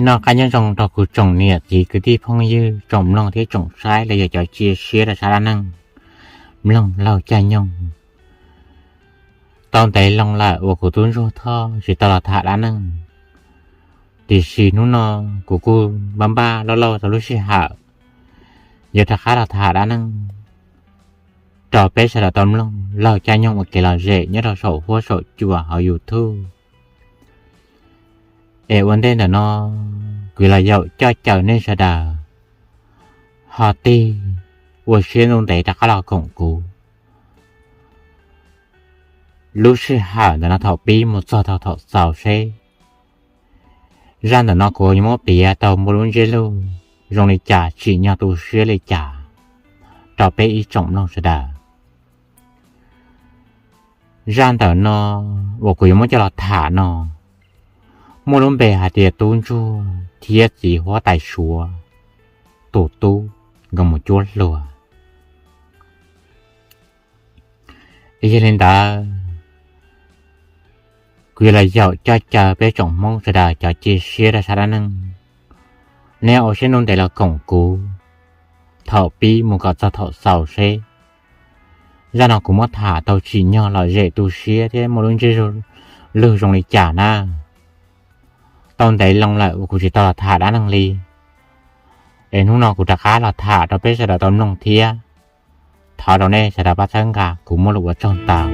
Noj qab nyob zoo rau kuv tsoom niam txiv kwv tij phooj ywg tsoom mloog thiab tsoom saib los yog cov cia siab rau sab dab neeg mloog laug caij nyoog. Tau ntev loo lawm uas kuv tub ntsuag Thoj tsis tau los tham dab neeg, tiam sis hnub no kuv kuj npaj npaj lauj lauj tau lub sij hawm yuav rov qab los tham dab neeg rau peb sawv daws tau mloog laug caij nyoog ua kev lom zem nyob rau saum huab saum cua hauv YouTube. Es ua ntej ntawm no, kuv los yaum coj caw nej sawv daws ho tig ua siab ntuj ntev rov qab los koom kuv lub sij hawm ntawm no thaum pib mus txog thaum xaus seb zaj ntawm no kuv yuav muab piav tau npaum lub ntsiab lus zoo li cas, tsim nyog tu siab li cas rau peb ib tsoom mloog sawv daws. Zaj ntawm no uas kuv yuav muab coj los tham no muaj lub npe hais tias tub ntsuag thiab txiv huab tais suav tus tub nkawd mus cuab hluas. Yog li ntawd, kuv yuav los yaum coj caw peb tsoom Hmoob sawv daws cov cia siab rau sab dab neeg, nej ua siab ntuj ntev los koom kuv thaum pib mus kom txog thaum xaus seb zaj no kuv muab tham tau tsim nyog lom zem tu siab thiab muaj lub ntsiab lus zoo li cas na. Tau ntev loo lawm uas kuv tsis tau los tham dab neeg li, es hnub no kuv rov qab los tham rau peb sawv daws tau mloog thiab. Thov rau nej sawv daws pab txhawb nqa kuv muaj lus ua tsaug ntau.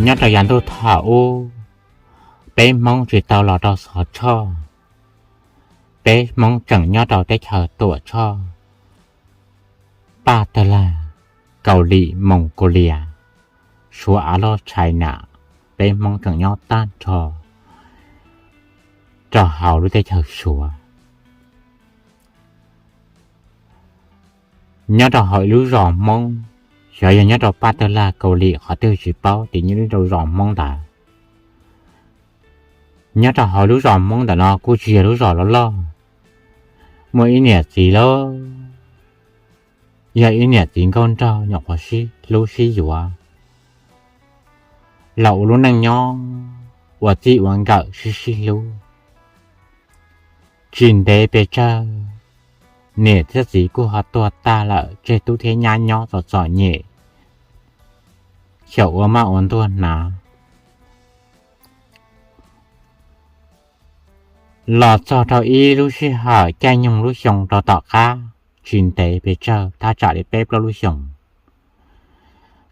Nyob rau yav ntuj thaum ub, peb Hmoob tsis tau los rau Xov Tshoj, peb Hmoob tseem nyob rau teb chaws Tuam Tshoj, Paj Tawg Lag, Kaus Lim, Moos Kaus Lias, Suav, Av Loj, Tshais Nam, peb Hmoob tseem nyob tag nrho rau hauv lub teb chaws Suav. Nyob rau hauv ib lub zos Hmoob, xyov yog nyob rau Paj Tawg Lag, Kaus Lim qhov twg tsis paub, tiam sis nyob rau zos Hmoob ntawd. Nyob rau hauv lub zos Hmoob ntawm no kuj tsis yog lub zos loj loj, muaj ib niam txiv lawm, yog ib niam txiv nkauj nraug nyuam qhuav sib hlub sib yuav los ua lub neej nyob ua txij ua nkawm sib sib hlub. Tsis ntev pes tsawg, niam thiab txiv kuj ho tuag tag lawm, tseg tub thiab nyab nyob txom txom nyem, xyaum ua maj ua ntuag hnav. Los txog rau ib lub sij hawm caij nyoog lub xyoo rau tom qab, tsis ntev pes tsawg, thaj tsam li peb plaub lub xyoos,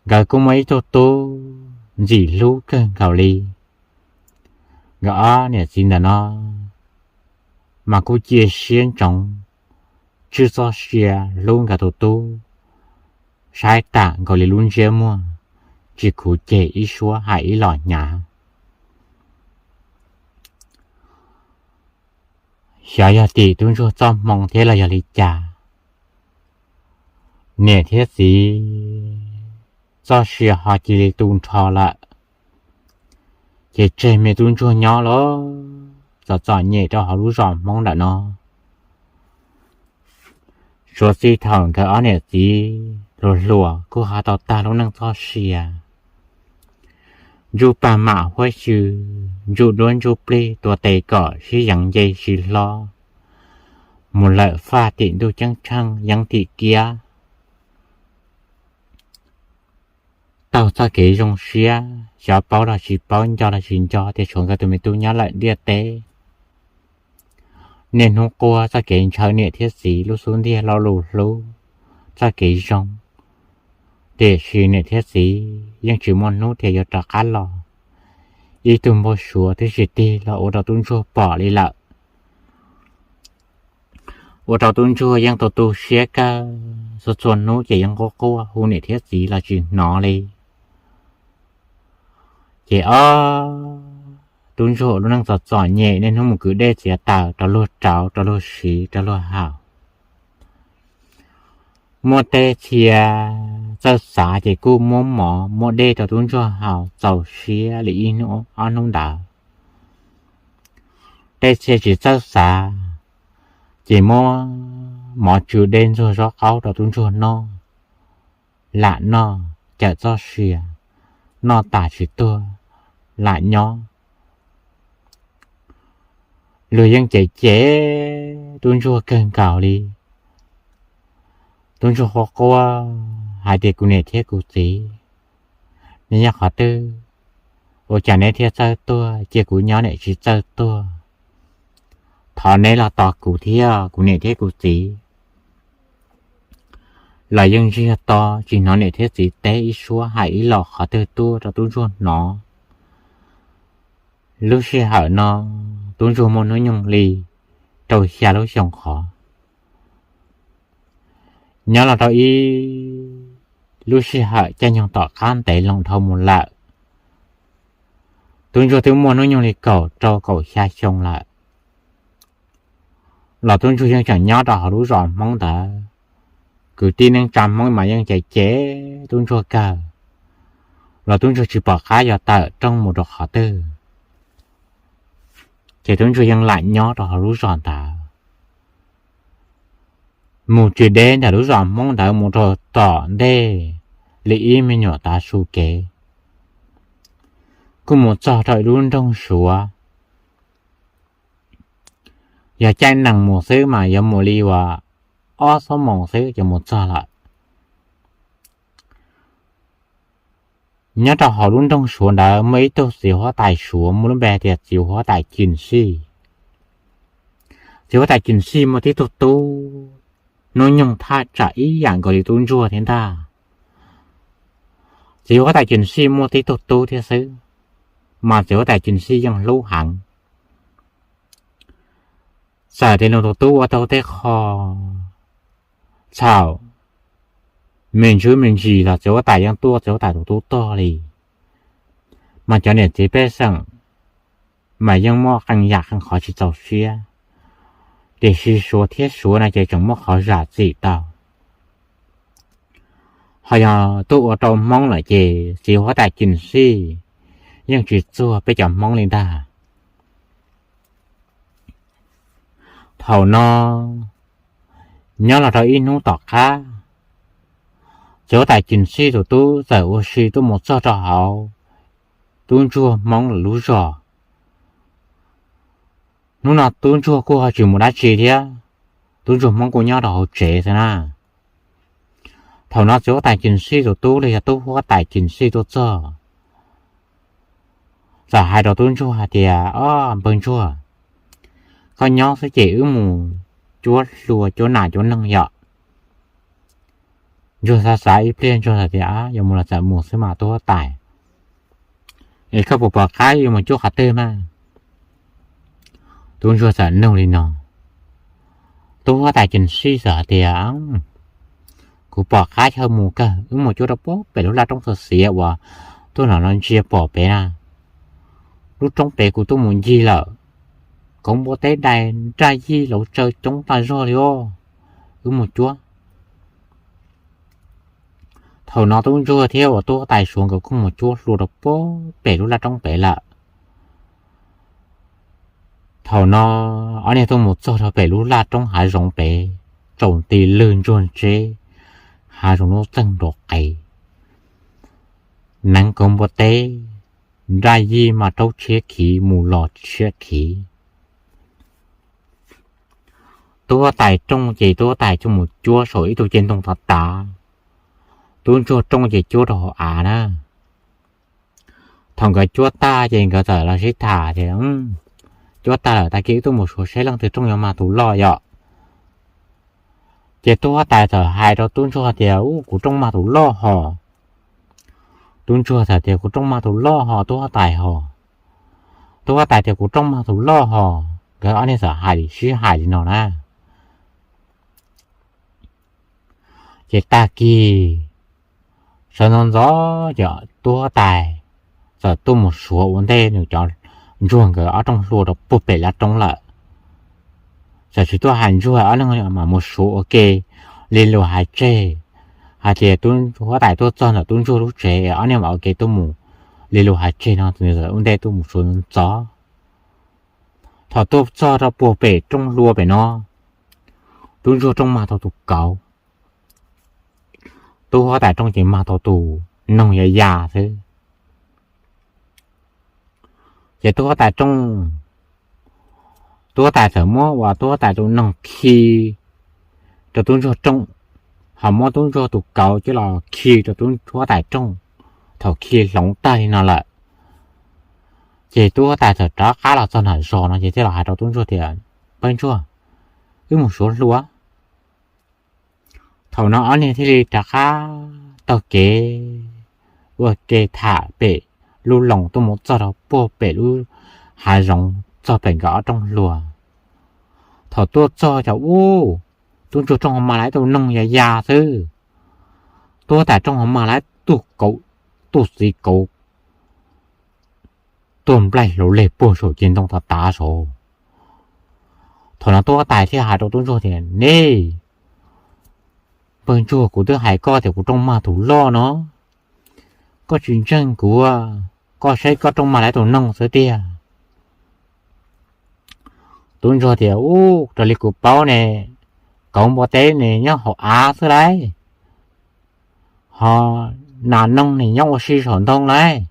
nkawd kuj muaj ib tug tub ntxim hlub kawg nkaus li. Nkawd ob niam txiv ntawm no mas kuj cia siab ntsoov, tswj txoj sia hlub nkawd tus tub saib tam nkaus li lub ntsiab muag, tsis khuv ceg ib suab hais ib los hnyav. Xyov yog tim tub ntsuag txoj hmoo thiab los yog li cas, niam thiab txiv txoj sia ho cia li tu nrho lawm, ces tseg me tub ntsuag nyob los txom txom nyem rau hauv lub zos Hmoob ntawm no. Suav txij thaum nkawd ob niam txiv hluas hluas kuj ho tau tag lub neej txoj sia, ntsuj paj mam huab xyw, ntsuj duab ntsuj plig tua tes kom sib yeev nce sib hlob, mus lawm faj tim ntuj ceeb tsheej yeeb tim kiab. Taug txoj kev zoo siab, xyov paub los tsis paub, nco los tsis nco, tias tshuav nkawd tus me tub nyob lawm ntiaj teb. Niaj hnub quaj txoj kev ntshaw niam thiab txiv lub xub ntiag lo lus hlub, txoj kev zoo, tiam sis niam thiab txiv yeej tsis muaj hnub tias yuav rov qab los. Ib tug npau suav twb tsis tig los ua rau tub ntsuag pom li lawm. Ua rau tub ntsuag yeej tu tu siab kawg, txhua txhua hnub ces yeej quaj quaj hu niam thiab txiv los tsis hnov li. Ces ob tub ntsuag ua lub neej txom txom nyem, niaj hnub mus kwv dej txiav taws rau luag rauv, rau luag siv, rau luag haus. Muaj tej txhia txawj xav ces kuj muab mov muab dej rau tub ntsuag haus txaus siab li ib hnub ob hnub ntawd. Tej txhia tsis txawj xav ces muab mov tsw deb ntxuag zaub qaub rau tub ntsuag noj, lam noj cawm txoj sia, noj tas tsis tuag, lam nyob. Luag yeej cem cem tub ntsuag kawg nkaus li. Tub ntsuag quaj quaj hais tias, kuv niam thiab kuv txiv, neb nyob qhov twg, ua cas neb thiaj txawj tuag, cia kuv nyob niam tsis txawj tuag. Thov neb los tos kuv thiab, kuv niam thiab kuv txiv. Los yeej ntsiag to tsis hnov niam thiab txiv teb ib suab hais ib los qhov twg tuaj rau tub ntsuag hnov. Lub sij hawm no tub ntsuag muaj hnub nyoog li rau xya lub xyoo qhov. Nyob los rau ib lub sij hawm caij nyoog tom qab ntev loo dhau mus lawm, tub ntsuag twb muaj hnub nyoog li kaum rau kaum xya xyoo lawm. Los tub ntsuag yeej tseem nyob rau hauv lub zos Hmoob ntawd. Kwv tij neej tsa Hmoob mas yeej cem cem tub ntsuag kawg, los tub ntsuag tsis pom qab yuav tawm rooj mus rau qhov twg, ces tub ntsuag yeej lam nyob rau hauv lub zos ntawd. Mus tsis deb ntawm lub zos Hmoob ntawd mus rau tom ntej li ib me nyuam tav su kev, kuj mus txog rau ib lub nroog Suav. Yog caij nees mus xwb mas yuav mus li uas ob xuab moos xwb ces mus txog lawm. Nyob rau hauv lub nroog Suav ntawd muaj ib tug txiv huab tais Suav muaj lub npe tias txiv huab tais Cim Sij. Txiv huab tais Cim Sij muaj tib tug tub, hnub nyoog thaj tsam ib yam nkaus li tub ntsuag thiab ntag. Txiv huab tais Cim Sij muaj tib tug tub thiab xwb, mas txiv huab tais Cim Sij yeej hlub heev. Txawm tias nws tus tub ua tau tej qho txhaum me ntsis me ntsis los txiv huab tais yeej tuaj txiv huab tais tus tub tog li. Mas cov niam txiv pej xeem mas yeej muaj qee yam qee qhov tsis txaus siab, tiam sis Suav thiab Suav no ces tseem muaj qhov zam txim tau. Ho yog tuaj ua rau Hmoob lawm ces txiv huab tais Cim Sij yeej tsis txuag peb cov Hmoob li ntag. Thaum no nyob los rau ib hnub tom qab, txiv huab tais Cim Sij tus tub txawm ua si tuaj mus txog rau hauv tub ntsuag Hmoob lawv lub zos. Hnub no tub ntsuag kuj ho tsis mus dab tsi thiab, tub ntsuag Hmoob kuj nyob rau hauv tsev xwb na. Thaum no txiv huab tais Cim Sij tus tub los yog tub huab tais Cim Sij tuaj txog, txawm hais rau tub ntsuag hais tias, ob npawg ntsuag, koj nyob xwb ces wb mus cuab hlua cuab nas cuab noog yom. Ntsuag xav xav ib pliag ntsuag hais tias, yuav mus los txawm mus xwb mas tub huab tais, es koj puas pom qab yuav mus cuab qhov twg mas? Tub ntsuag txawm nug li no, tub huab tais Cim Sij txawm hais tias, kuv pom qab chaw mus kawg, wb mus cuab rau pem lub laj roob txog xiav uas tuaj no los ntsia pom pem na. Lub roob pem kuv tuaj mus ncig lawm, kauv npua teb dai nraj yij lauv tsaw coob tag zog li os. Wb mus cuab. Thaum no tub ntsuag thiab uas tub huab tais Suav nkawd kuj mus cuab hlua rau pem lub laj roob pem lawm. Thaum no ob niag tuaj mus txog rau pem lub laj roob hav zoov pem, tsaus nti lwg ntsuag ntseb, hav zoov lub txeeg nrov qees, neev kauv npua teb, nraj yij mas raub tshiab khiv mus los tshiab khiv. Tub huab tais rooj ces tub huab tais coj mus cuab saum ib tug ceg ntoo tav tav, tub ntsuag rooj ces cuab rau hauv av na. Thaum nkawd cuab tag ces nkawd txawm los sib tham tias, cuab tag lawm tag kis wb tuaj mus suav seb leej twg rooj yuav mag tus loj yom. Ces tub huab tais txawm hais rau tub ntsuag tias, u, kuv rooj mag tus loj hos. Tub ntsuag txawm tias, kuv rooj mag tus loj hos tub huab tais hos. Tub huab tais tias, kuv rooj mag tus loj hos. Nkawd ob niag txawm hais sib hais li no na. Ces tag kis sawv ntxov ntxov ces tub huab tais txawm tuaj mus suav ua ntej nws cov ntsuag nkawd ob rooj hlua rau puag pem laj roob lawm. Txawm tsis tuaj hais ntsuag ob leeg mam mus suav ua ke li luag hais tseg, hais tias tub huab tais tuaj txog ntawm tub ntsuag lub tsev ob niag mam ua ke tuaj mus li luag hais tseg no, nws txawm ua ntej tuaj mus suav ntxov. Thaum tuaj txog rau puag pem rooj hlua pem no, tub ntsuag rooj mag tau tus kauv, tub huab tais rooj ces mag tau tus noog ya ya xwb. Ces tub huab tais rooj, tub huab tais txawm muab uas tub huab tais tus noog khi rau tub ntsuag rooj, ho muab tub ntsuag tus kauv coj los khi rau tub huab tais rooj. Thaum khi hloov tag li no lawm, ces tub huab tais txawm rov qab los txog nram zos no ces thiaj los hais rau tub ntsuag tias, Npawg ntsuag, wb mus suav hlua. Thaum no ob niag thiaj li rov qab taug kev ua ke tham pem lub loos tuaj mus txog rau puag pem lub hav zoov txog pem nkawd ob rooj hlua. Thaum tuaj txog cas ub, tub ntsuag rooj ho mag lawv tus noog ya ya xwb, tub huab tais rooj ho mag lawv tus kauv, tus txiv kauv tuag nplaig hlau leg puag saum ceg ntoo tav tav saud. Thaum no tub huab tais thiaj hais rau tub ntsuag tias, Nej, npawg ntsuag, kuv twb hais koj tias kuv rooj mag tus loj no, koj tsis ntseeg kuv, koj saib koj rooj mag lawv tus noog xwb tiag. Tub ntsuag tias, Ub, raws li kuv paub ne, kauv npua teb ne nyob hauv av xwb lauj, ho nas noog ne nyob ua si saum ntoo lauj.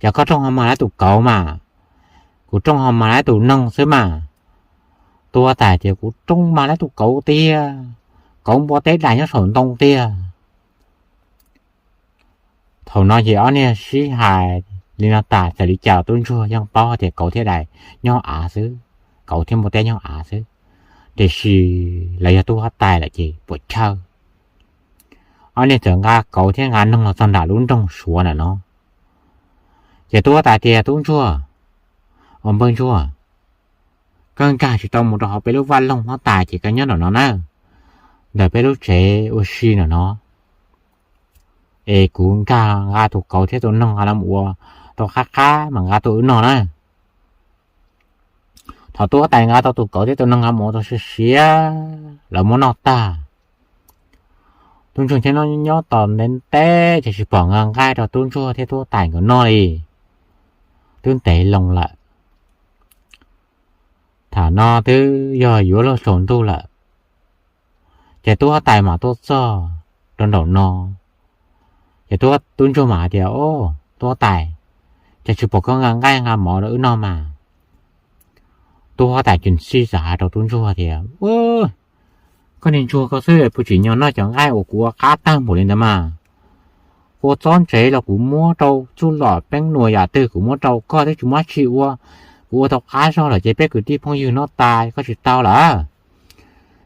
Ces koj rooj ho mag lawv tus kauv mas, kuv rooj ho mag lawv tus noog xwb mas. Tub huab tais tias, Kuv rooj mag lawv tus kauv tiag, kauv npua teb dais nyob saum ntoo tiag. Thaum no ces ob niag sib hais li no tas, txawm li cas tub ntsuag yeej paub tias kauv thiab dais nyob av xwb, kauv thiab npua teb nyob av xwb, tiam sis lawv yog tub huab tais lawm ces puam chawj. Ob niag txawm nqa kauv thiab nqa noog los txog nram lub nroog suav ntawm no. Ces tub huab tais tias, Tub ntsuag, ua npawg ntsuag, koj nkag tsis tau mus rau hauv peb lub vaj loog huab tais ces koj nyob nram no na, ntawm peb lub tsev ua si nram no, es kuv nkag nqa tus kauv thiab tus noog nqa los ua tau qab qab mas nqa tuaj wb noj na. Thaum tub huab tais nqa tau tus kauv thiab tus noog nqa mus ua tau siav siav, lawv muab noj tag, tub ntsuag thiaj nyob tos ntev ntev ces tsis pom nqa nqaij rau tub ntsuag thiab tub huab tais nkawd noj li, twb ntev loo lawm. Thaum no twb yog yuav luag tsaus ntuj lawm, ces tub huab tais mam tuaj txog rau nraum no. Ces tub ntsuag mam hais tias, Au, tub huab tais, cas tsis pom koj nqa nqaij nqa mov rau wb noj mas? Tub huab tais tseem sij txawm hais rau tub ntsuag tias, Koj niag ntsuag koj xwb, puas tsim nyog noj cov nqaij uas kuv ua qab tag npaum li ntawd mas? Kua txob ntsev los kuv muab rau, txuj lom peeb nuas yam twg kuv muab rau koj twb tsis muab tsis ua. Kuv ua tau qab zog lawm ces peb kwv tij phooj ywg noj tas koj tsis tau lawm.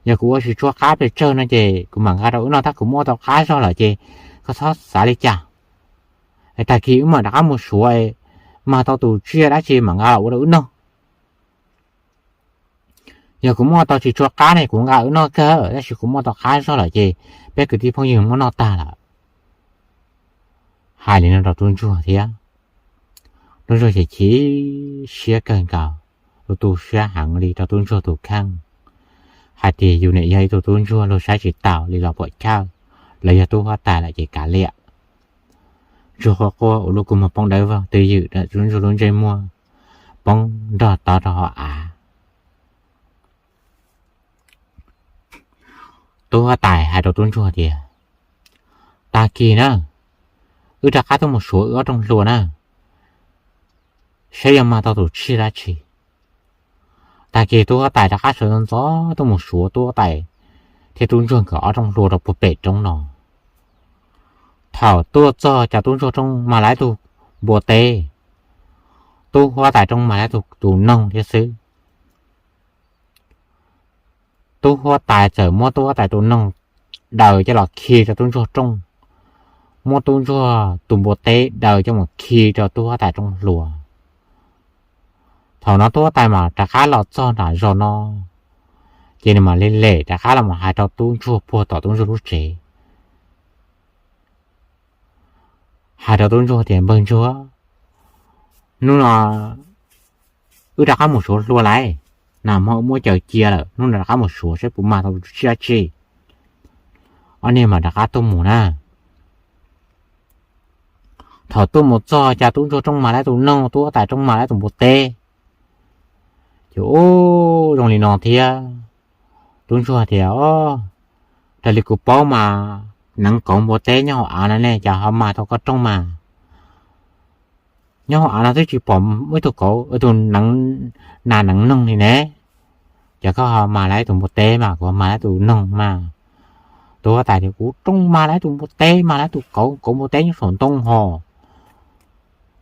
Yog kuv ua tsis tshua qab pes tsawg no ces kuv mam nqa rau wb noj, tab kuv muab ua tau qab zog lawm ces koj txhob xav li cas. Tag kis wb mam rov qab mus suav, mag tau tus tsiaj dab tsi mam nqa los ua rau wb noj. Yog kuv muab ua tau tsis tshua qab ne kuv nqa wb noj kawg, tab sis kuv muab ua tau qab zog lawm ces peb kwv tij phooj ywg muab noj tag lawm. Hais li no rau tub ntsuag thiab, tub ntsuag ces chim siab kawg nkaus, tu tu siab heev li rau tub ntsuag tus kheej, hais tias yus niam yog ib tug tub ntsuag luag saib tsis taus li los puam chawj, lawv yog tub huab tais lawm ces kav liam. Ntsuag quaj quaj ua lub kua muag poob dawb vog twj ywm, tub ntsuag lub ntsej muag poob nrog tod rau hauv av. Tub huab tais hais rau tub ntsuag tias, Tag kis na, wb rov qab tuaj mus suav wb ob rooj hlua na, saib yog mag tau tus tsiaj dab tsi. Tag kis tub huab tais rov qab sawv ntxov ntxov tuaj mus suav tub huab tais thiab tub ntsuag nkawd ob rooj hlua rau puag pem roob no. Thaum tuaj txog cas tub ntsuag rooj mag lawv tus npua teb, tub huab tais rooj mag lawv tus noog thiab xwb. Tub huab tais txawm muab tub huab tais tus noog daws coj los khi rau tub ntsuag rooj, muab tub ntsuag tus npua teb daws coj mus khi rau tub huab tais rooj hlua. Thaum no tub huab tais mam rov qab los txog nram zos no, ces nws mam li lem rov qab los hais rau tub ntsuag puag tom tub ntsuag lub tsev. Hais rau tub ntsuag tias, Npawg ntsuag, hnub no wb rov qab mus suav hlua lawm, nag hmo wb muab caws cia lawm, hnub no rov qab mus suav saib puas mag tau tsiaj dab tsi. Ob niag mam rov qab tuaj mus na. Thaum tuaj mus txog cas tub ntsuag rooj mag lawv tus noog, tub huab tais rooj mag lawv tus npua teb. Ces ub, zoo li no thiab, Tub ntsuag tias, Raws li kuv paub mas neev kauv npua teb nyob hauv av no ne, cas ho mag tau koj rooj mas? Nyob hauv av no twb tsis pom ib tug kauv, ib tug neev, nas neev noog li ne, ces koj ho mag lawv tus npua teb mas kuv ho mag lawv tus noog mas. Tus huab tais tias, Kuv rooj mag lawv tus npua teb, mag lawv tus kauv, kauv npua teb nyob saum ntoo hos.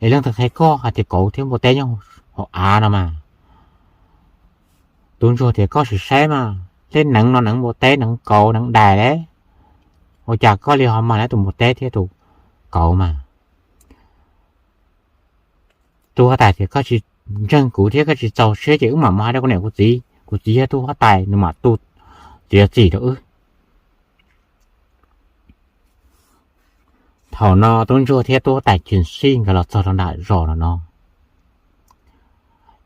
Es leej twg qhia koj hais tias kauv thiab npua teb nyob hauv av no mas? Tub ntsuag tias, Koj sim saib mas, tej neev no neev npua teb, neev kauv, neev dais le, ua cas koj li ho mag lawv tus npua teb thiab tus kauv mas? Tus huab tais tias, Koj tsis ntseeg kuv thiab koj tsis txaus siab ces wb mam mus hais rau kuv niam kuv txiv, kuv txiv yog tug huab tais nws mam tu txiav txim rau wb. Thaum no tub ntsuag thiab tub huab tais Cees Sij nkawd los txog rau nram zos no no,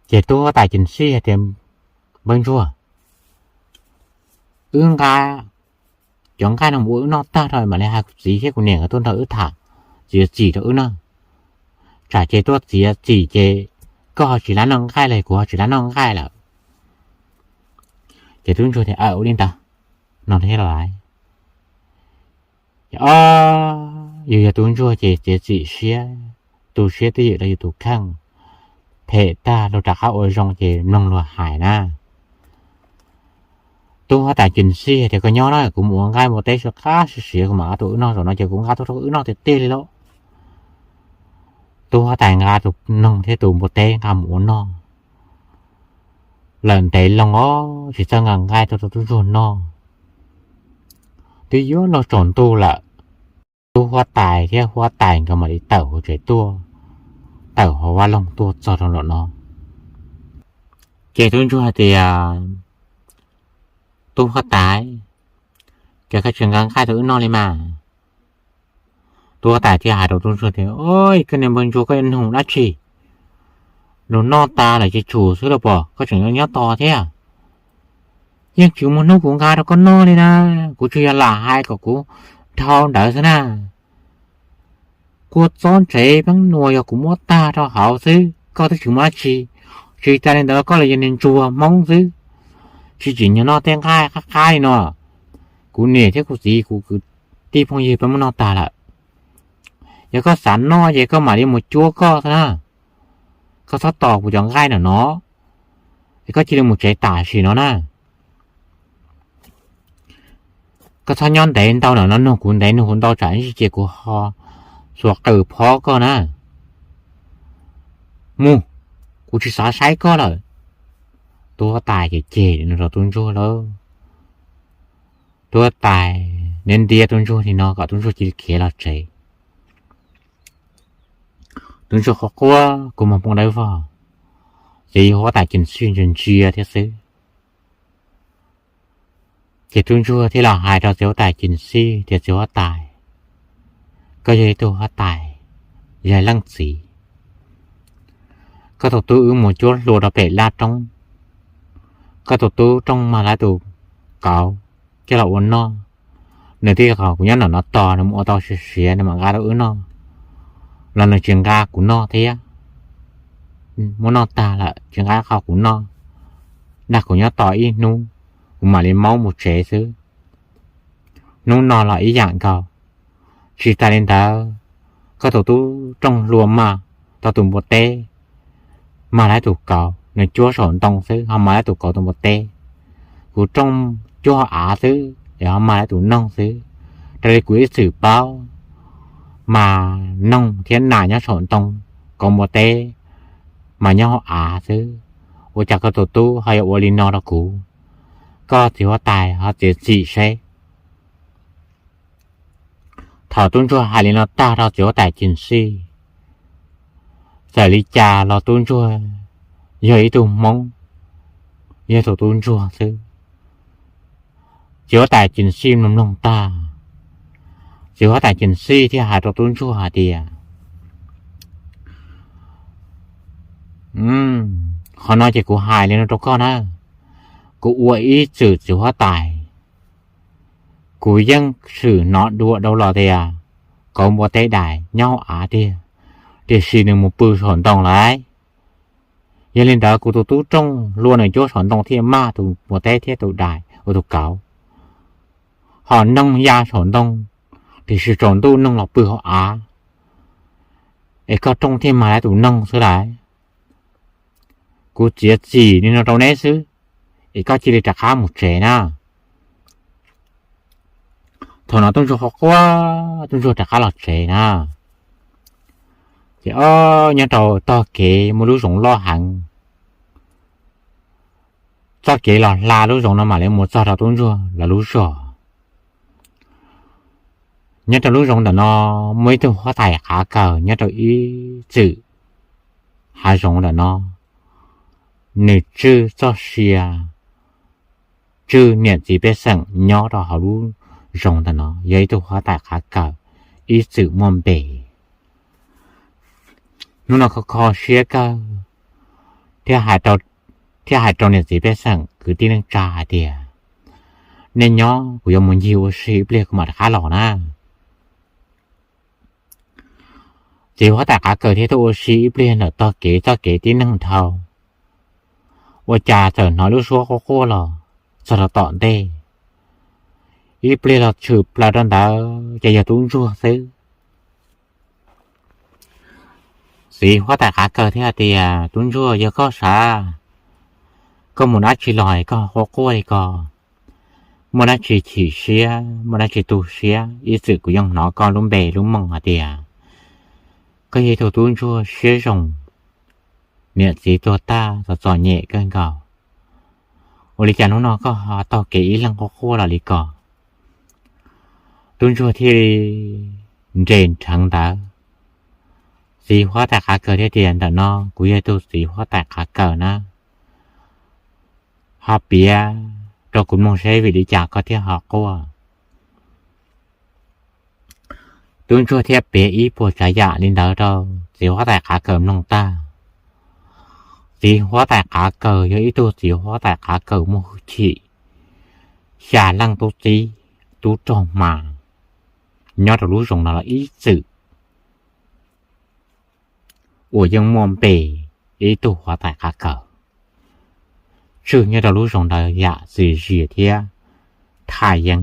ces tub huab tais Cees Sij hais tias, Npawg ntsuag, wb nqa cov nqaij no mus ua wb noj tag rau mam li hais kuv txiv thiab kuv niam nkawd tuaj nrog wb tham, txiav txim rau wb na. Tsam ces tuaj txiav txim ces koj ho tsis lam noj nqaij los kuv ho tsis lam noj nqaij lawm. Ces tub ntsuag tias, Aws, ua li ntawd no thiab los. Ces o, yus yog tub ntsuag ces txiav txim siab, tu siab twj ywm rau yus tus kheej, phem tag luag rov qab ua zoo ces mloog luag hais na. Tub huab tais Cees Sij tias, Koj nyob na, kuv mus ua nqaij npua teb sib qab sib siav, kuv mam nqa tuaj wb noj. Zaum no ces kuv nqa tuaj rau wb noj tiag tiag li lauj. Tub huab tais nqa tus noog thiab tus npua teb nqa mus ua noj lawm ntev loo os, tsis txawj nqa nqaij tuaj rau tub ntsuag noj. Twb yuav luag tsaus ntuj lawm, tub huab tais thiab huab tais nkawd mam li tawm hauv tsev tuaj, tawm hauv vaj loog tuaj txog rau nram no. Ces tub ntsuag hais tias, Tub huab tais, cas koj tsis nqa nqaij tuaj wb noj li mas? Tub huab tais thiaj hais rau tub ntsuag tias, Oj, koj niag npawg ntsuag, koj yuav nug dab tsi? Luag noj tas lawm ces tsum xwb los pom koj tseem nyob tos thiab. Yeej tsis muaj hnub kuv nqa rau koj noj li na, kuv tsuas yog lam hais kom kuv dhau ntawd xwb na. Kua txob ntsev peeb nuas yog kuv muab tag rau hauv xwb, koj twb tsis muaj dab tsi. Tsis tas li ntawd koj los yog niag ntsuag Hmoob xwb, tsis tsim nyog noj tej nqaij qab qab li no. Kuv niam thiab kuv txiv, kuv kwv tij phooj ywg peb muab noj tag lawm. Yog koj xav noj ces koj mam li mus cuab koj xwb na. Koj txhob tos kuv cov nqaij ntawm no, es koj cia li mus tsev tam sim no na. Koj txhob nyob ntev ntau ntawm no, nug kuv ntev nug kuv ntau tsam ib ntsis ces kuv ho xuas qws phob koj na. Mus, kuv tsis xav saib koj lawm. Tub huab tais ces ceg no rau tub ntsuag lawm. Tub huab tais ntiab ntiab tub ntsuag li no kom tub ntsuag cia li khiav los tsev. Tub ntsuag quaj quaj kua muag poob dawb vog, ces yog huab tais Cees Sij ntsia ntsia thiab xwb. Ces tub ntsuag thiaj los hais rau txiv huab tais Cees Sij tias, Txiv huab tais, koj yog ib tug huab tais, yog leej txiv, koj tus tub wb mus cuab hlua rau pem laj roob, koj tus tub rooj mag lawv tus kauv coj los ua noj. Nws twb yog kom kuv nyob ntawm no tos nws mus ua tau siav siav nws mam nqa rau wb noj, los nws tsis nqa kuv noj thiab. Muab noj tag lawm tsis nqa qho kuv noj, dag kuv nyob tos ib hnub, kuv mam li maub mus tsev xwb. Hnub no los ib yam nkaus. Tsis tas li ntawd, koj tus tub rooj hlua mag tau tus npua teb, mag lawv tus kauv, nws cuab saum ntoo xwb ho mag lawv tus kauv tus npua teb. Kuv rooj cuab hauv av xwb es ho mag lawv tus noog xwb. Raws li kuv ib txwm paub mas noog thiab nas nyob saum ntoo, kauv npua teb mas nyob hauv av xwb. Ua cas koj tus tub ho yuav ua li no rau kuv? Koj txiv huab tais ho txiav txim seb. Thaum tub ntsuag hais li no tag rau txiv huab tais Cees Sij, txawm li cas los tub ntsuag yog ib tug Hmoob, yog tus tub ntsuag xwb. Txiv huab tais Cees Sij mloog mloog tag, txiv huab tais Cees Sij thiaj hais rau tub ntsuag hais tias, Qhov no ces kuv hais li no rau koj na, kuv ua ib txwm txiv huab tais, kuv yeej swm hnov dua dhau los tias kauv npua teb dais nyob hauv av tiag, tiam sis nws mus pw saum ntoo lawm. Yog li ntawd kuv tus tub rooj hlua nws cuab saum ntoo thiaj mag tus npua teb thiab tus dais, ua tus kauv, ho noog ya saum ntoo, tiam sis tsaus ntuj noog los pw hauv av, es koj rooj thiaj mag lawv tus noog xwb lawm. Kuv txiav txim li no rau neb xwb, es koj cia li rov qab mus tsev na. Thaum no tub ntsuag quaj quaj, tub ntsuag rov qab los tsev na. Ces o, nyob rau tog kev muaj lub zoov loj heev, txoj kev los hla lub zoov no mam li mus txog rau tub ntsuag lawv lub zos. Nyob rau lub zoov ntawm no muaj ib tug huab tais qav kaws nyob rau ib txwm hav zoov ntawm no, nws tswj txoj sia, tswj niam txiv pej xeem nyob rau hauv lub zoov ntawm no, yog ib tug huab tais qav kaws ib txwm muaj npe. Hnub no kho kho siab kawg, thiaj hais rau niam txiv pej xeem kwv tij neej tsa hais tias, nej nyob, kuv yuav mus ncig ua si ib pliag kuv mam rov qab los na. Txiv huab tais qav kaws thiaj tuaj ua si ib pliag ntawm tog kev txoj kev tib neeg dhau, ua cas txawm hnov lub suab quaj quaj los txog rau tom ntej. Ib pliag los tshwm plaws rau ntawd ces yog tub ntsuag xwb. Txiv huab tais qav kaws thiaj tias, tub ntsuag, yog koj sav, koj mus dab tsi los koj quaj quaj li ko? Muaj dab tsi chim siab, muaj dab tsi tu siab? Ib txwm kuv yeej hnov koj lub npe lub moo hais tias koj yog ib tug tub ntsuag siab zoo, niam txiv tuag tag txom txom nyem kawg nkaus, ua li cas hnub no koj ho taug kev ib leeg quaj quaj los li ko? Tub ntsuag thiaj li nres nrheev ntawd. Txiv huab tais qav kaws thiaj tias, ntawm no kuv yog tus txiv huab tais qav kaws na, ho piav rau kuv mloog seb vim li cas koj thiaj ho quaj. Tub ntsuag thiaj piav ib puas tsav yam li ntawd rau txiv huab tais qav kaws mloog tag. Txiv huab tais qav kaws yog ib tug txiv huab tais qav kaws muaj hwj chim, xya leej tub txib tub rog hma nyob rau lub zoov no los ib txwm uas yeej muaj npe ib tug huab tais qav kaws tswj nyob rau lub zoov ntawd yam txiv zias thiab thaj yeeb.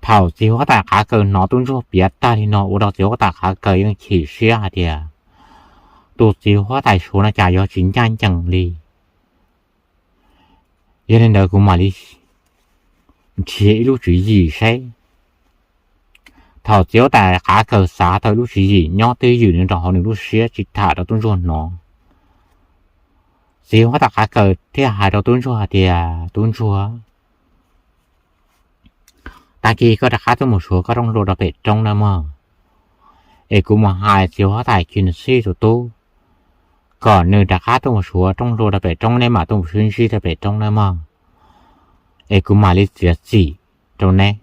Thaum txiv huab tais qav kaws hnov tub ntsuag piav tag li no ua rau txiv huab tais qav kaws yeej chim siab hais tias, tus txiv huab tais suav no cas yuav tsis ncaj ncees li. Yog li ntawd kuv mam li nrhiav ib lub tswv yim seb. Thaum txiv huab tais qav kaws xav tau ib lub tswv yim nyob twj ywm nyob rau hauv nws lub siab tsis tham rau tub ntsuag hnov, txiv huab tais qav kaws thiaj hais rau tub ntsuag hais tias, tub ntsuag, tag kis koj rov qab tuaj mus suav koj rooj hlua rau pem roob nawb mog, es kuv mus hais txiv huab tais Kis Xij tus tub kom nws rov qab tuaj mus suav rooj hlua rau pem roob, neb mam tuaj mus sib ntsib rau pem roob nawb mog, es kuv mam li txiav txim rau neb.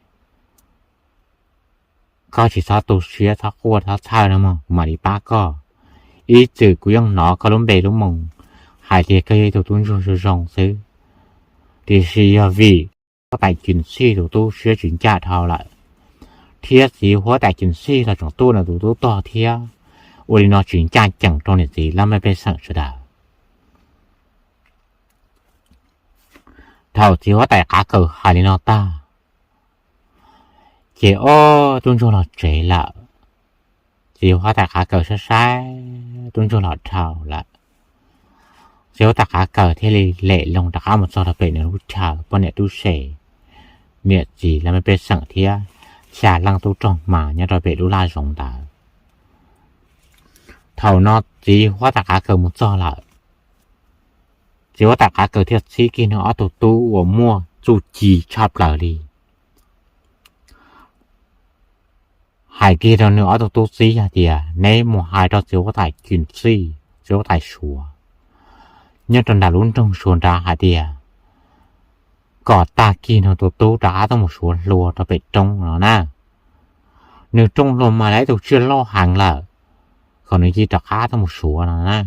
Koj tsis txhob tu siab, txhob quaj txhob txhawj nawb mog, kuv mam li pab koj. Ib txwm kuv yeej hnov koj lub npe lub moo hais tias koj yog ib tug tub ntsuag zoo zoo xwb, tiam sis yog vim huab tais Kis Xij tus tub siab tsis ncaj dhau lawm, thiab txiv huab tais Kis Xij los tseem tuaj nws tus tub tog thiab, ua li no tsis ncaj ncees rau niam txiv laj mej pej xeem sawv daws. Thaum txiv huab tais qav kaws hais li no tag, ces ob tub ntsuag los tsev lawm. Txiv huab tais qav kaws saib saib tub ntsuag los dhau lawm, txiv huab tais qav kaws thiaj li lem loo rov qab mus txog rau pem nws lub chaw, poj niam tub se, niam txiv laj mej pej xeem thiab xya leej tub rog hma nyob rau pem lub laj zoov ntawd. Thaum no txiv huab tais qav kaws mus txog lawm, txiv huab tais qav kaws thiaj txib kiag nws ob tug tub uas muaj txuj ci tshaj plaws li, hais kiag rau nws ob tug tub txib hais tias, neb mus hais rau txiv huab tais Kis Xij, txiv huab tais suav nyob rau nram lub nroog suav nrad hais tias kom tag kis nws tus tub rov qab tuaj mus suav hlua rau pem roob no na. Nws rooj hlua mas lawv ib tug tsiaj loj heev lawm, kom nws cia rov qab tuaj mus suav no na.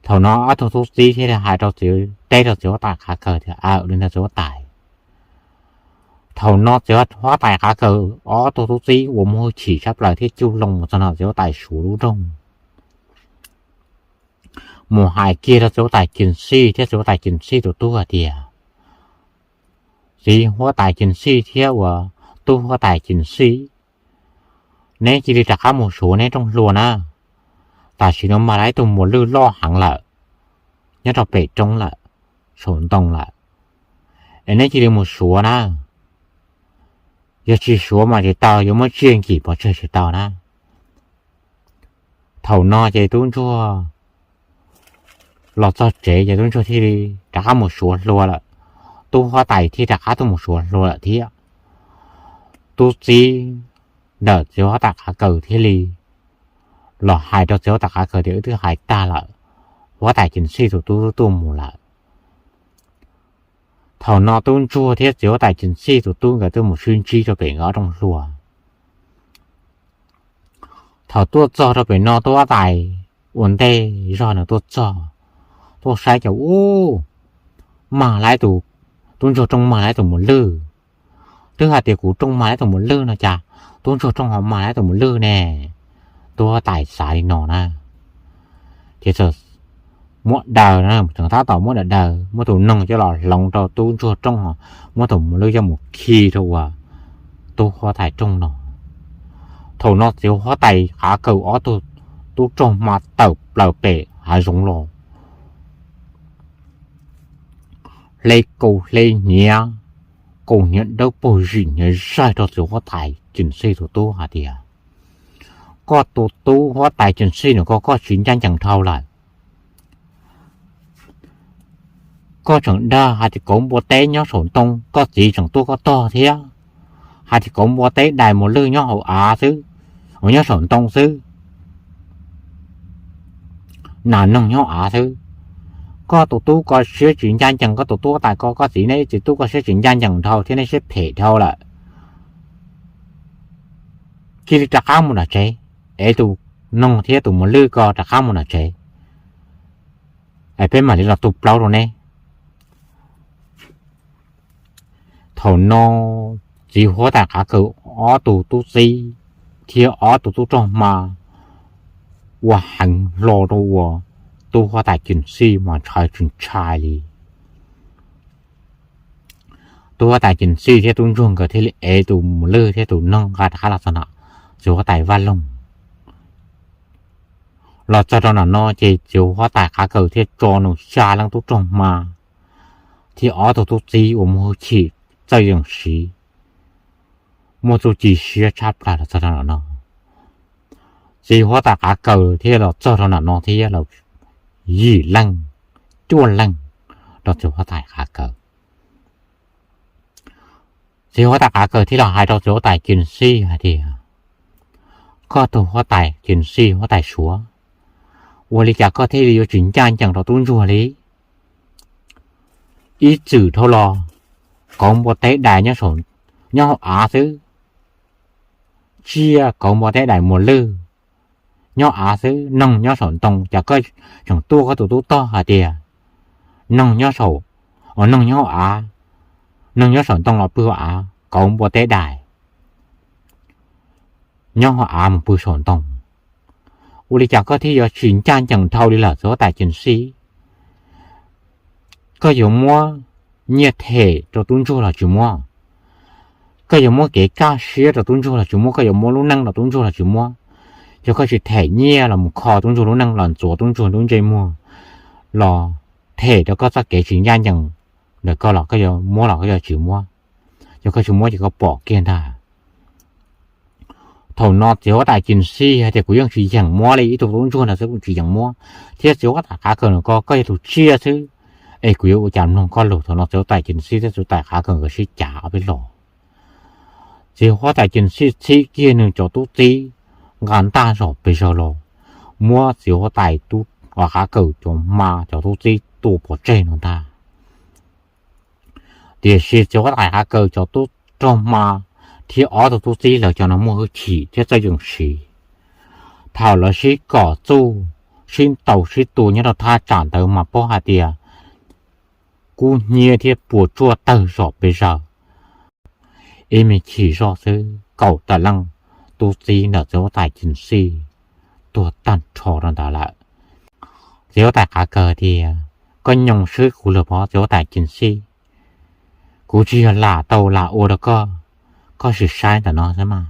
Thaum no ob tug tub txib thiaj li hais rau txiv, teb rau txiv huab tais qav kaws tias, aw, li ntawd txiv huab tais. Thaum no txiv huab tais qav kaws ob tug tub txib uas muaj hwj chim tshaj plaws thiab cuj loo mus txog nram txiv huab tais suav lub nroog, mus hais kiag rau txiv huab tais Kis Xij thiab txiv huab tais Kis Xij tus tub hais tias, Txiv huab tais Cis Xij thiab uas tub huab tais Cis Xij, neb cia li rov qab mus suav neb rooj hlua na. Tam sim no mag lawv ib tug muas lwj loj heev lawm, nyob rau pem roob lawm, saum ntoo lawm, es neb cia li mus suav na. Yog tsis suav mas tsis tau, yuav muab tsiaj nkim pov tseg tsis tau na. Thaum no ces tub ntsuag los txog tsev ces tub ntsuag thiaj li rov qab mus suav hlua lawm. Tub huab tais thiaj rov qab tuaj mus suav hlua lawm thiab. Tub txib ntawm txiv huab tais Qav Kaws thiaj li los hais rau txiv huab tais Qav Kaws tias, wb twb hais tag lawm, huab tais Cis Xij tus tub tuaj mus lawm. Thaum no tub ntsuag thiab txiv huab tais Cis Xij tus tub nkawd tuaj mus sib ntsib rau pem nkawd ob rooj hlua. Thaum tuaj txog rau pem no tub huab tais ua ntej zog nws tuaj txog, tuaj saib cas ub, mag lawv tus, tub ntsuag rooj mag lawv tus muas lwj. Twb hais tias kuv rooj mag lawv tus muas lwj no cas tub ntsuag rooj ho mag lawv tus muas lwj ne? Tub huab tais xav li no na. Ces txawm muab daws, tseem tab tom muab daws daws, muab tus noog coj los hloov rau tub ntsuag rooj, muab tus muas lwj coj mus khi rau uas tub huab tais rooj no. Thaum no txiv huab tais Qav Kaws ob tug tub rog hma tawm plaws pem hav zoov los, hle kaus hle hniav, kaus hniav dawb paug zim hniav zaig rau txiv huab tais Cis Xij tus tub hais tias, koj tus tub huab tais Cis Xij no koj, koj tsis ncaj ncees dhau lawm. Koj tseem dag hais tias kauv npua teb nyob saum ntoo, koj txiv tseem tuaj koj tog thiab, hais tias kauv npua teb dais muas lwj nyob hauv av xwb, uas nyob saum ntoo xwb, nas noog nyob av xwb. Koj tus tub koj siab tsis ncaj ncees, koj tus tub huab tais ko, koj txiv neb txiv tub koj siab tsis ncaj ncees dhau thiab neb siab phem dhau lawm. Cia li rov qab mus nram tsev, es tus noog thiab tus muas lwj ko rov qab mus nram tsev, es peb mam li los tu plaub rau neb. Thaum no txiv huab tais Qav Kaws ob tug tub txib thiab ob tug tub rog hma ua heev hlo rau uas tub huab tais Cis Xij mas ntshai tsis ntshai li. Tub huab tais Cis Xij thiab tub ntsuag nkawd thiaj li ev tus muas lwj thiab tus noog nqa rov qab los txog nram txiv huab tais Vaj Loog. Los txog rau nram no ces txiv huab tais Qav Kaws thiaj tso nws xya leej tub rog hma thiab ob tug tub txib uas muaj hwj chim txawj yeem siv, muaj txuj ci siab tshaj plaws los txog rau nram no. Txiv huab tais Qav Kaws thiaj los txog rau nram no thiab los yim leej, cuaj leej rau txiv huab tais Qav Kaws. Txiv huab tais Qav Kaws thiaj los hais rau txiv huab tais Cis Xij hais tias, koj tus huab tais Cis Xij huab tais Suav, ua li cas koj thiaj li yuav tsis ncaj ncees rau tub ntsuag li? Ib txwm dhau los kauv npua teb dais nyob hauv av xwb, tsiaj kauv npua teb dais muas lwj nyob av xwb, noog nyob saum ntoo, cas koj tseem tuaj koj tus tub tog hais tias noog nyob saum, noog nyob hauv av, noog nyob saum ntoo los pw hauv av, kauv npua teb dais nyob hauv av mus pw saum ntoo. Ua li cas koj thiaj yuav tsis ncaj ncees dhau li lawm txiv huab tais Cis Xij? Koj yuav muab nyiaj them rau tub ntsuag los tsis muab? Koj yuav muab kev kaj siab rau tub ntsuag los tsis muab? Koj yuav muab lub neej rau tub ntsuag los tsis muab? Yog koj tsis them nyiaj los mus kho tub ntsuag lub neej los ntxuav tub ntsuag lub ntsej muag los them rau koj txoj kev tsis ncaj ncees ntawm koj los koj yuav muab los koj yuav tsis muab? Yog koj tsis muab ces koj pom kiag ntag. Thaum no txiv huab tais Cis Xij hais tias kuv yeej tsis yeem muab li, ib tug tub ntsuag ntawd xwb kuv tsis yeem muab, thiab txiv huab tais Qav Kaws no ko koj yog tus tsiaj xwb, es kuv yuav ua cas mloog koj lus. Thaum no txiv huab tais Cis Xij thiab txiv huab tais Qav Kaws nkawd sib cav ob peb los. Txiv huab tais Cis Xij txhib kiag nws cov tub txib nqa ntaj zom pes zaws los, muab txiv huab tais tub, Qav Kaws cov hma cov tub txib tua pov tseg no ntag. Tiam sis txiv huab tais Qav Kaws cov tub rog hma thiab ob tug tub txib lawv cov no muaj hwj chim thiab txawj yeem siv. Thaum lawv sib kom txuj, sib ntaus sib tua nyob rau thaj tsam ntawd mas paub hais tias kub hnyiab thiab puas tsuaj tawg zom pes zaws. Ib me chim zoj xwb kaum tawm leej tub txib ntawm txiv huab tais Cis Xij tuag tag nrho rau ntawd lawm. Txiv huab tais Qav Kaws tias, koj nyoo swb kuv lawm pob txiv huab tais Cis Xij? Kuv tsis yog lam tau lam ua rau koj, koj sim saib ntawm no xwb mas.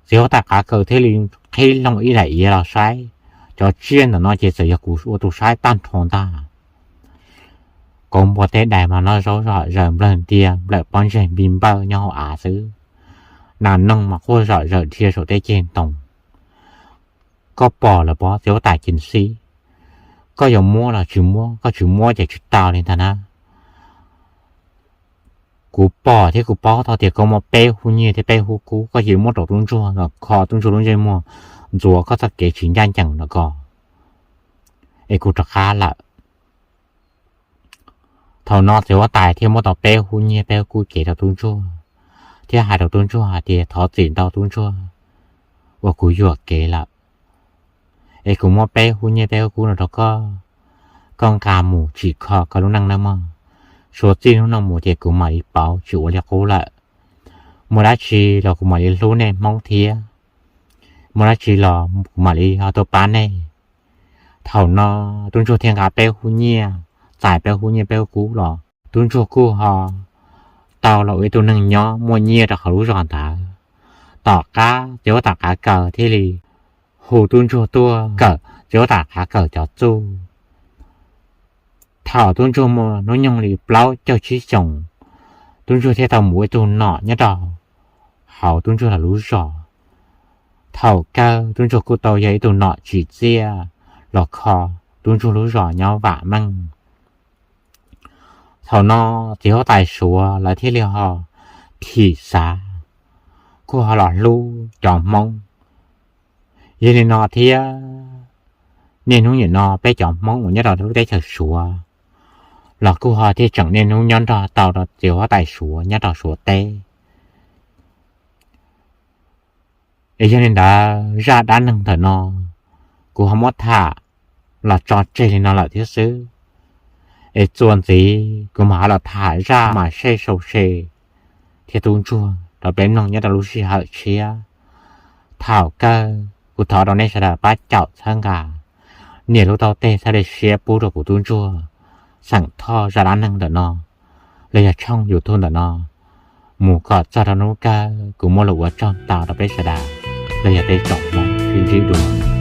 Txiv huab tais qav kaws thiaj li qhib loo ib daim iav los saib. Cov tsiaj ntawm no ces txawm yog kuv ua tus saib tag nrho ntag. Kauv npua tej dais mas no zaub zom zaws nplawg ntias nplawm pob ntseg npis npawj nyob hauv av xwb. Nas noog mas quaj zom zaws dhia saum tej ceg ntoo. Koj pom lawm pob txiv huab tais Cis Xib? Koj yuav muab los tsis muab? Koj tsis muab ces tsis tau li ntag na. Kuv pom thiab kuv paub tau tias koj muaj peb hub nyiaj thiab peb hub kub, koj cia li muab rau tub ntsuag los kho tub ntsuag lub ntsej muag, ntxuav koj txoj kev tsis ncaj ncees no ko, es kuv rov qab lawm. Thaum no txiv huab tais thiaj muab tau peb hub nyiaj peb hub kub cev rau tub ntsuag, thiab hais rau tub ntsuag hais tias thov txim ntau tub ntsuag uas kuv yuam kev lawm, es kuv muab peb hub nyiaj peb hub kub no rau koj, koj nqa mus tsim kho koj lub neej nawb mog. Suav txij hnub no mus ces kuv mam li pauv tsis ua liaj qub lawm. Muaj dab tsi los kuv mam li hlub nej Hmoob thiab, muaj dab tsi los kuv mam li ho tuaj pab nej. Thaum no tub ntsuag thiaj nqa peb hub nyiaj, txais peb hub nyiaj peb hub kub los tub ntsuag kuj ho tau los ua ib tug neeg nyob muaj nyiaj rau hauv lub zos ntawd. Tom qab txiv huab tais qav kaws thiaj li hu tub ntsuag tuaj kawm txiv huab tais qav kaws cov txuj. Thaum tub ntsuag muaj hnub nyoog li plaub caug tsib xyoos, tub ntsuag thiaj tau mus ua ib tug nom nyob rau hauv tub ntsuag lawv lub zos. Thaum kawg tub ntsuag kuj tau yog ib tug nom tsim txiaj los kho tub ntsuag lub zos nyob vam meej. Thaum no txiv huab tais Suav lawv thiaj li ho thim xav, kuj ho los hlub cov Hmoob. Yog li no thiab, niaj hnub nim no peb cov Hmoob uas nyob rau lub teb chaws Suav los kuj ho thiaj tseem niaj hnub nyob nrog tau rau txiv huab tais Suav nyob rau Suav teb. Es yog li ntawd zaj dab neeg ntawm no kuv ho muab tham los tso tseg li no lawm thiab xwb. Es txuas ntxiv kuv mam ho los tham zaj mas sej sau se thiab tub ntsuag rau peb mloog nyob rau lub sij hawm tshiab. Thaum kawg kuv thov rau nej sawv daws pab caum txhawb nqa, nias lub taub teg txhawb siab pub rau kuv tub ntsuag xeem Thoj zaj dab neeg ntawm no los yog tshooj YouTube ntawm no mus kom txog rau hnub kawg kuv muaj lus ua tsaug ntau rau peb sawv daws los yog peb tsoom Hmoob sib ntsib dua.